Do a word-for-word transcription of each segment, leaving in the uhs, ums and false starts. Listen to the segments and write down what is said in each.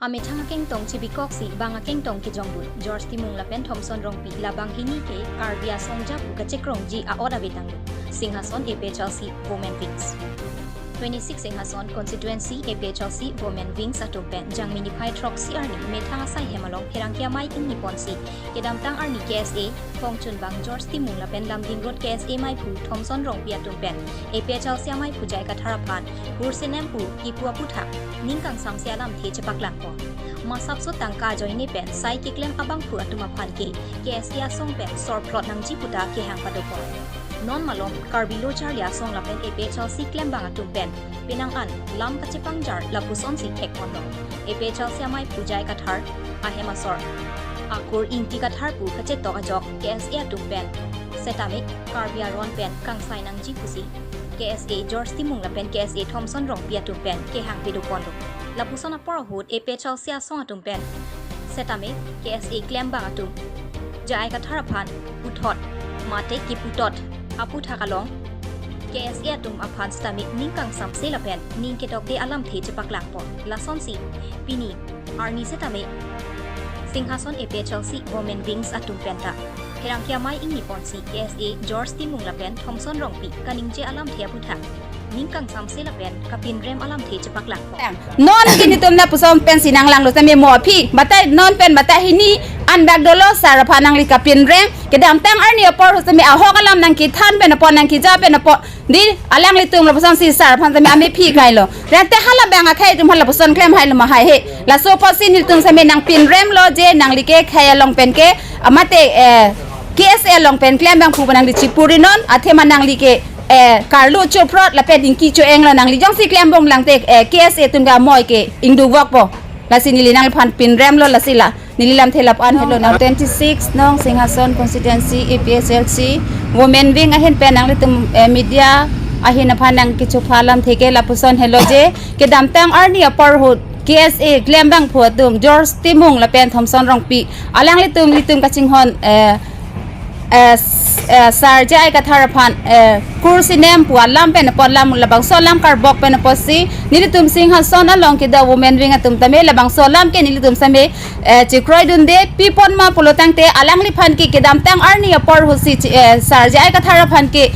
Amethang akengtong chibikoksi bang akengtong kejongdun George Timung lapen Thomson Rongpi labang hini ke Karbi asong ja pu kachekrongji a-ot avedetanglo. Singhason A P H L C Women Wings. Twenty-six Singhason Constituency A P H L C Women Wings atum pen Jangmi niphai throksi arni methang asai hem along pherangke amei ingni ponsi kedamtang arni K S A phongchunbang George Timung lapen Lumding Road K S A meiphu Thomson Rongpi atum pen A P H L C ameiphu J I Kathar aphan kursenem pu kipu aputhak ning kangsamse alamthe chepaklangpon. Masapso tangka ajoine pen sai keklem abangphu atum aphan ke K S A asong pen sorplot nangji puta kehang padopon. Non malom Karbi Lo Charli Asong lapen A P H L C klembang atum pen penang an lam kachepangjar lapusonsi thekponlo. A P H L C ameiphu J I Kathar ahem asor akur Ingti Kathar pu kachetok ajok K S A atum pen setame Karbi aron pen kangsai nangji pusi K S A George Timung lapen K S A Thomson Rongpi atum pen kehang padoponlo. Lapuson apor ahut A P H L C asong atum pen setame K S A klembang atum J I Kathar aphan puthot mate kiputot aputhak along K S A atum aphan setame ning kangsamse lapen ning kedokde alamthe chepaklangpon. Lasonsi pini arni setame Singhason A P H L C Women Wings atum penta pherangke amei ingni ponsi K S A George Timung lapen Thomson Rongpi kaningje alamthe aputhak ning kangsamse lapen kapinrem alamthe chepaklangpon. Non ke nelitum lapuson pensi nanglanglo tame mo aphi. Batai non pen batai hini anbak dolo sar aphan nangli kapinrem. Kedamtang arni apor ahut tame ahok alam nangkethan pen apot nangkeja pen apot di alanglitum lapusonsi sar aphan tame amephi kailo. Rate halabang akhei atum hala lapuson klem hailo ma haihe. Laso apotsi nelitum tame nangpinremlo je nangli ke khei along pen ke amate, eh, K S A along pen klembangphu nangli chipurinon athema nangli ke, eh, karlu choprot lapen ingki cho-englo nangli jongsi klembomlang te, eh, K S A atum ke amoi ke ingduk vokpo. Lasi neli nangliphan pinremlo lasi la neli lamthe lapu-an helo na twenty-six nong Singhason Constituency A P H L C Women Wing ahin pen nanglitum, eh, media ahin aphan nangkechopha lamthe ke lapuson helo je kedamtang arni apor ahut K S A klembangphu atum George Timung lapen Thomson Rongpi alanglitum nelitum kachinghon, eh, eh, s-, eh, sar J I Kathar aphan, eh, kursenem pu alam pen apot lam labangso alam karbok pen apotsi nelitum Singhason along kedo Women Wing atum tame labangso alam ke nelitum tame, eh, chekroidunde piponma pulo tangte alangliphan ke kedamtang arni apor ahutsi chi-, eh, sar J I Kathar aphan ke,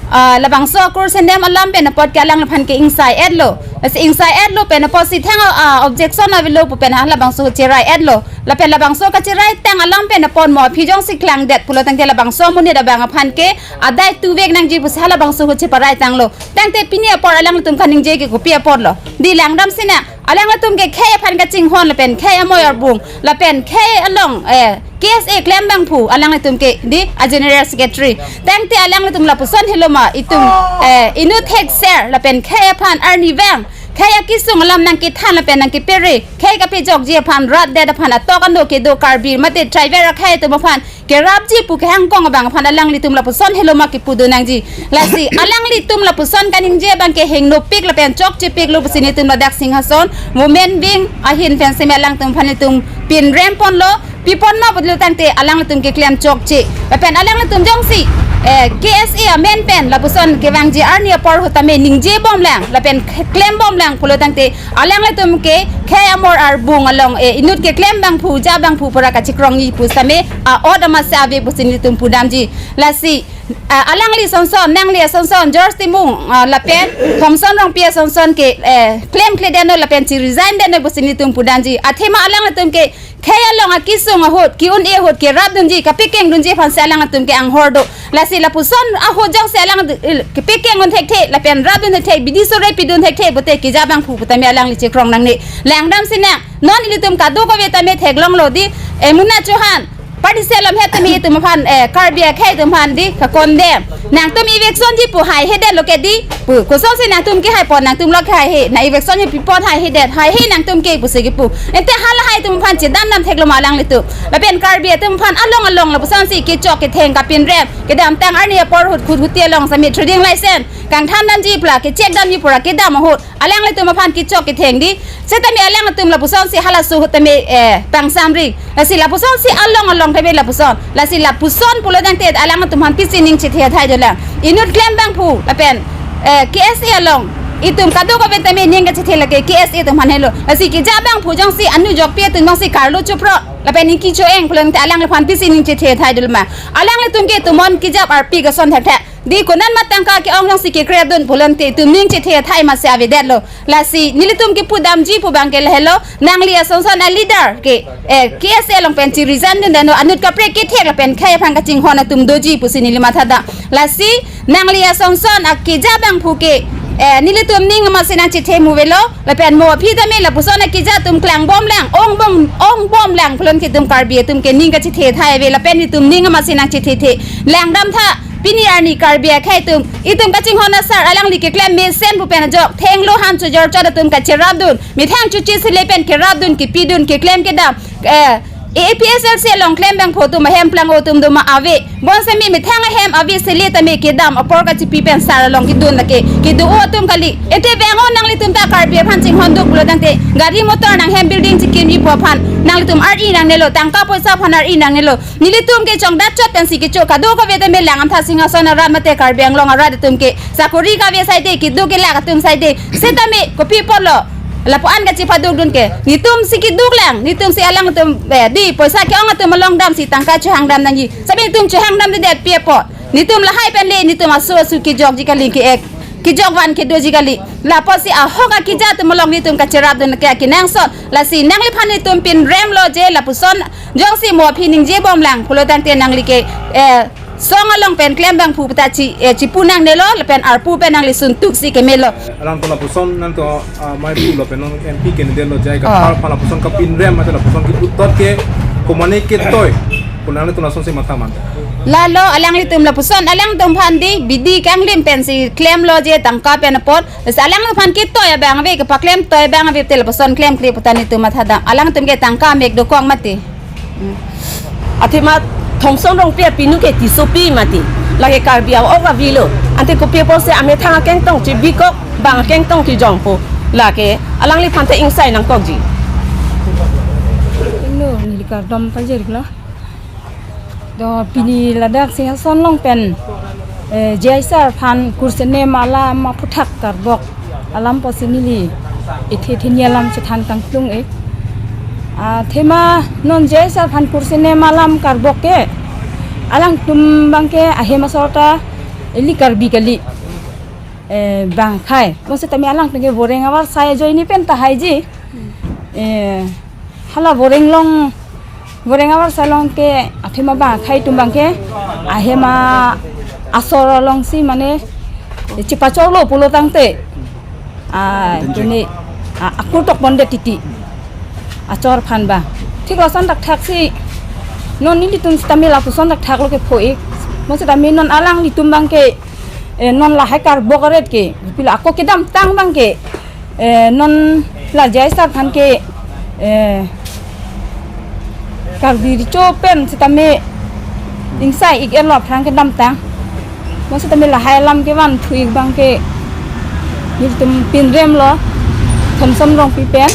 ah, labangso kursenem alam pen apot ke alangliphan ke ingsai-etlo. Lasi ingsai-etlo pen apotsi thang, ah, objection avelo pu pen halabangso cherai-etlo. Lapen labangso kacherai tang alam pen apot mo aphi jongsi klangdet pulo tangte labangso amonit abang aphan ke adai tuvek nangji pusi halabangso ahut cheparai tanglo. Tangte pini apor alanglitum kaningje ke kopi aporlo? Di langdamsi nang, alanglitum ke khei aphan kachinghon lapen khei amoi arbung lapen khei along, eh, K S A klembangphu alanglitum ke di a General Secretary. Tangte alanglitum lapuson helo ma itum, eh, inut thekser lapen khei aphan arnivang khei akesung alam nangkethan lapen nangkepere, khei kapejokji aphan, rat det aphan, atok ano kedo Karbi mate tribal akhei atum aphan kerapji pu kehangkong abang aphan alanglitum lapuson helo ma kipudun nangji. Lasi alanglitum lapuson kaningje abang ke hengnopik lapen chokchepiklo pusi nelitum ladak Singhason Women Wing ahin pen seme alangtum aphan nelitum pinremponlo. Piponma pulo tangte alanglitum keklem chokche. Lapen alanglitum jongsi, eh, K S A amen pen lapuson kevangji arni apor ahut tame ningjebomlang lapen k-, klembomlang pulo tangte alanglitum ke khei amoi arbung along, eh, inut keklembangphu jabangphu pura kachekrongji pu tame a-ot amatsi ave pusi nelitum pudamji. Lasi, ah, alangli asonson, nangli asonson, George Timung, ah, lapen Thomson Rongpi asonson ke, eh, klemkledetnon lapen cheresign detnon pusi nelitum pudamji. Athema alanglitum ke khei along akesung ahut, ke-un-e ahut kerapdunji, kapekengdunji aphansi alanglitum ke anghor do. Lasi lapuson ahut jongsi alang, eh, kepekeng un thekthe lapen rapdun thekthe, bidi sore pidun thekthe pulote kejabangphu pu tame alangli chekrong nangne. Langdamsi nang, non ilitum kadokave tame theklonglo di, eh, Muna Chauhan, party se lamhet tame itum aphan, eh, Karbi akhei atum aphan di kakondem. Nangtum evictionji pu haihedetlo ke di pu. Kosonsi nangtum kehaipon, nangtumlo kehaihe, nang evictionji pipon haihedet, haihe nangtum ke pusi kipu. Ante halahai atum aphan chedamdam theklo ma alanglitum? Lapen Karbi atum aphan along along lapusonsi kechok ketheng kapinrem. Kedamtang arni apor ahut Khuhutti along seme trading license kangthan damji pura, kecheck damji pura kedam ahut alanglitum aphan kechok ketheng di. Setame alanglitum lapusonsi halaso ahut tame, eh, pangsamri. Lasi lapusonsi along along tame lapuson. Lasi lapuson pulo tangte alanglitum aphan pisi ning chethe athai dolang. Inut klembangphu lapen, eh, K S A along Itum kadokave tame ning kachethe lake K S A atum aphan helo. Lasi keja abangphu jongsi anu jokpi atum jongsi karlo chupro lapen ningki cho-eng pulote alangliphan pisi ning chethe thai dul ma. Alanglitum ke itum non kejap arpi kason thakthak. Di konan ma tangka ke-ong jongsi kekrep dun pulote itum ning chethe thai masi avedetlo. Lasi nelitum kepudamji pu abangke lahelo, nangli asonson a-leader ke, eh, K S A along pen chi-resign dun dano, anut kaprek kethek lapen khei aphan kachinghon atum doji pusi neli mathadam. Lasi nangli asonson akeja abangphu ke, eh, nelitum ning masi nangchethe mu avelo, lapen mo aphi tame lapuson akeja atum klangbomlang, ongbom, ongbomlang pulote itum Karbi atum ke ning kachethe thai ave, lapen itum ning masi nangchethethe. Langdamtha, pini arni Karbi akhei atum, itum kachinghon asar alangli keklem mesen pu pen ajok, thenglo han chojor chot atum kacherap dun, methang chuche sele pen kerap dun, kepi dun, keklem kedam, eh, A P H L C along klem abangphu atum ahem plang atum doma ave. Bonsitame methang ahem ave sele tame kedam apor kachipi pen sar along kedun lake kedo atum kali. Ete vang-o nanglitum ta Karbi aphan chinghon duk pulo tangte gari motor nanghem building chikimji pu aphan nanglitum ar-i nangnelo, tangka poisa aphan ar-i nangnelo. Nelitum ke chongdat chot pensi kecho kadokave tame Langdamtha Singhason arat mate Karbi Anglong arat atum ke sakori kave saide, keduk kelak atum saide. Setame kopi apotlo lapu-an kachepaduk dun ke. Netumsi keduklang, netumsi alangtum, eh, di poisa ke-ong atum along damsi tangka chohang dam nangji. Sitame netum chohang damdedet pi apot. Netum lahai pen le netum asu asu kejokji kali ke-ek, kejok van kedoji kali. Lapotsi ahok akeja atum along netum kacherap dun ke akenangsot. Lasi nangliphan netum pinremlo je lapuson jongsi mo aphi ningjebomlang pulo tangte nangli ke, eh, song along pen klem abangphu ta chi, eh, chipu nangnelo lapen arpu pen nangli suntuksi kemelo. Alangtum lapuson nangtum, ah, mai pulo pen non M P candidate lo jai ka Ah. par pala lapuson kapinrem mate lapuson kiputot ke komane ketoi. Kunang nangtum lasonsi matha man. Lalo alanglitum lapuson alangtum aphan di bidi kanglim pensi klemlo je tangka pen apot. Lasi alangphan ketoi abang ave, kepaklem toi abang ave te lapuson klemkle pu ta netum mathadam. Alangtum ke tangka mek dokok mati. Hmm. Athema Thomson Rongpi apinu ke Tissopi mati. Lake Karbi a-ok avelo. Ante kopi apotsi amethang akengtong chibikok, bang akengtong kijongpo. Lake alangliphan ta ingsai nangkokji. Ingno neli kardom pajirlo. Do pini ladak Singhason along pen, eh, J I sir aphan kursenem alam aphuthak karbok alam pusi neli ithe thini alam chethan kangtung ik. Athema non J I sir aphan kursenem alam karbok ke alangtum abangke ahem asor ta ili Karbi kali, eh, bang akhei. Bonsitame alangtum ke voreng avarsai ajoine pen ta haiji. Eh, hala voreng along, voreng avarsai along ke athema bang akhei atum abangke ahem asor alongsi mane chepachorlo pulo tangte, ah, kene, ah, akur tok pondet titi achor aphan ba. Thik lason thakthaksi non nelitum sitame lapuson thakthaklong ke pho ik. Bonsitame non alanglitum abangke, eh, non lahai karbok aret ke pilo ako kedamtang abangke, eh, non la J I sir aphan ke, eh, Karbi Recho pen sitame ingsai ik-etlo aphrang kedamtang. Bonsitame lahai alam kevan thu ik abangke nelitum pinremlo Thomson Rongpi pen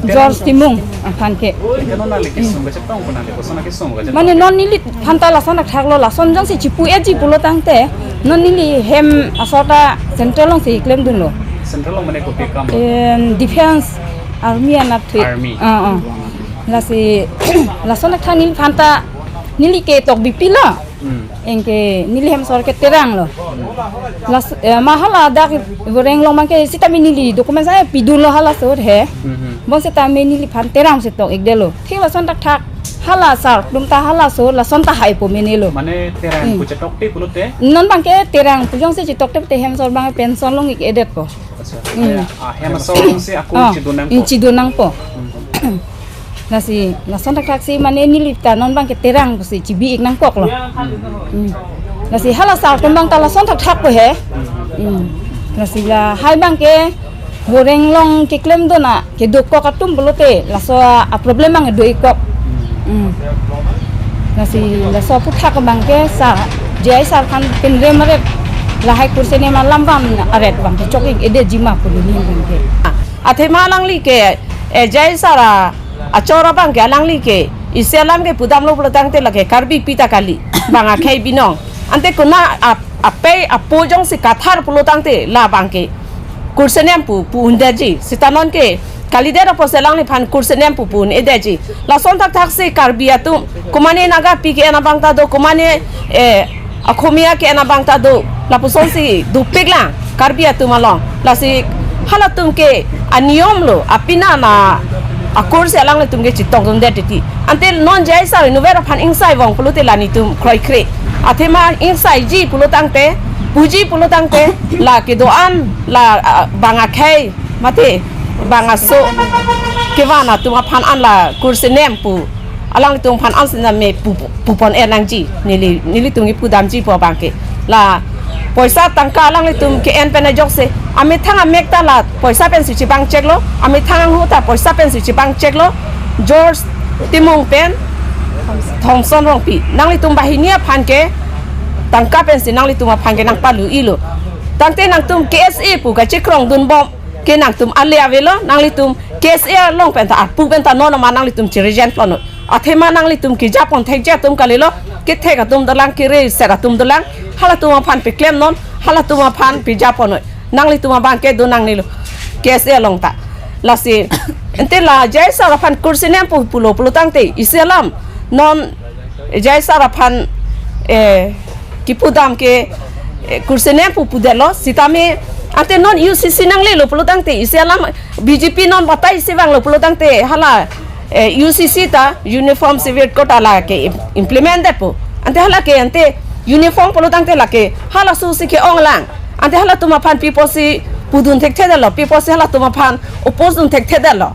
George Timung aphan ke. Ente non nangli kesung kachetong pu nangli koson kesung kachetong? Mane non neliphan ta lason thakthaklo, lason jongsi chipu-etji pulo tangte non neli hem asor ta Central alongsi klemdunlo. Central along mane kopi akam? Em, Defense, Army anat thu. Army. Ah, ah. Lasi lason thakthak neliphan ta neli ke tokbi pilo. Hmm. Anke neli hem asor ke teranglo. Las, eh, ma hala dak voreng along abangke sitame neli document sai pidunlo halaso he. Mhm. Bonsitame neliphan terangsi tok-ikdetlo. Thik lason thakthak hala sar atum ta halaso lason ta haipo menelo. Mane terang Hmm. pu chetokte pulote? Non abangke terang pu jongsi chetoktepte hem asor abang pension long-ik-edetpo. Accha. Hmm. Ah, hem asor alongsi ako Ah, chidun nangpo. Chidun nangpo. Hmm. Lasi lason thakthaksi mane neli ta non abangke terang pusi chibi-ik nangkoklo. Hmm. Lasi hala sar atum abang ta lason thakthakpo he. Hmm. Lasi lahai abangke voreng along keklemdun a kedokok atum pulote laso a problem abang do-ikkok. Hmm. Lasi laso aphuthak abangke sar, J I sar aphan pinrem aret lahai kursenem alam van aret abangke chok-ik-edetji ma pu neli abangke. Athema alangli ke, eh, J I sar a achor abangke alangli ke isi alam ke pudamlo pulo tangte lake Karbi api ta kali, bang akhei binong. Ante konat a, apei apo jongsi kathar pulo tangte la abangke kursenem pu pu-un detji. Sita non ke kalidet apotsi alangliphan kursenem pu pu-un-e detji. Lason thakthak si Karbi atum, komane Naga P K N abang ta do, komane, eh, Akhomia K N abang ta do, lapuson si dopik lang Karbi atum along. Lasi halatum ke aniyom lo, apina na akur si alanglitum ke chetongdun det titi. Ante non J I sir inutvet aphan ingsai vong pulote la netum kroikre. Athema ingsaiji pulo tangte, puji pulo tangte, la kedo-an, la, ah, bang akhei, mate, bang aso kevan atum aphan an la kursenem pu, alanglitum aphan an sina me pu, pu, pupon-e nangji, neli, nelitum kipu damji pu abang ke. La poisa tangka alanglitum ke-en pen ajok si, amethang amek ta la poisa pensi chebang cheklo, amethang anghu ta poisa pensi chebang cheklo. George Timung pen Thomson Rongpi, nanglitum banghini aphan ke tangka pensi nanglitum aphan ke nangpalu-ilo. Tangte nangtum K S A pu kachekrongdun bom ke nangtum ale avelo, nanglitum K S A along pen ta, arpu pen ta non ma nanglitum chirijen plono. Athema nanglitum kejapon thekji atum kalilo, kethek atum dolang, kereset atum dolang, halatum aphan peklem non, halatum aphan pejapon noi. Nanglitum abang ke do nangnelo, K S A along ta. Lasi, ante la J I sir aphan kursenem pu pulo pulo tangte, isi alam non J I sir aphan, eh, kipu dam ke, eh, kursenem pu pudetlo, sitame, ante non U C C nanglelo pulo tangte, isi alam B J P non batai si vanglo pulo tangte, hala, eh, U C C ta Uniform Civil Code hala ke im-, implement detpo. Ante hala ke ante uniform pulo tangte lake halaso si ke-ong lang. Ante halatum aphan pi apotsi pudun thekthedetlo, pi apotsi halatum aphan oppose dun thekthedetlo.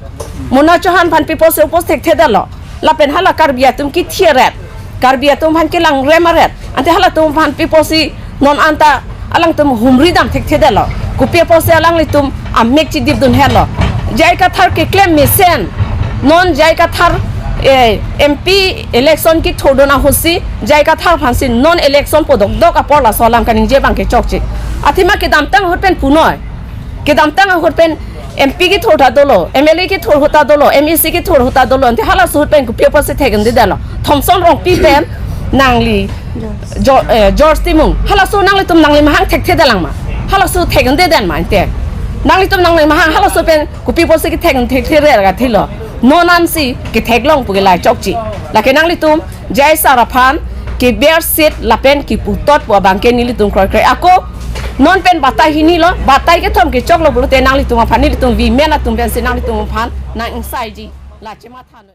Mona Chauhan aphan pi apotsi oppose thekthedetlo. Lapen hala Karbi atum kethe aret, Karbi atum aphan kelang rem aret, ante halatum aphan pi apotsi non anta alangtum humri dam thekthedetlo. Kopi apotsi alanglitum amek chedipdun hetlo. J I Kathar keklem mesen, non J I Kathar, eh, M P election kethurdun ahutsi, J I Kathar aphansi non election po dokdok apor laso alam kaningje abang ke chokche. Athema kedamtang ahut pen punoi. Kedamtang ahut pen M P kethur ta dolo, M L A kethur ahut ta dolo, M A C kethur ahut ta dolo, ante halaso ahut pen kopi apotsi thek-un-dedetlo. Thomson Rongpi pen nangli Jo-, eh, George Timung. Halaso nanglitum nangli mahang thekthedet lang ma? Halaso thek-un-dedet ma ante? Nanglitum nangli mahang halaso pen kopi apotsi kethek-un thekthe re ka thilo. Non ansi ketheklong pu ke la chokche. Lake nanglitum J I sir aphan keber sit lapen kiputot pu abang ke nelitum kroikre. Ako non pen batai hini lo, batai kethom kechoklo pulote nanglitum aphan, nelitum women atum pensi nanglitum aphan nang-ingsaiji. La chematha noi.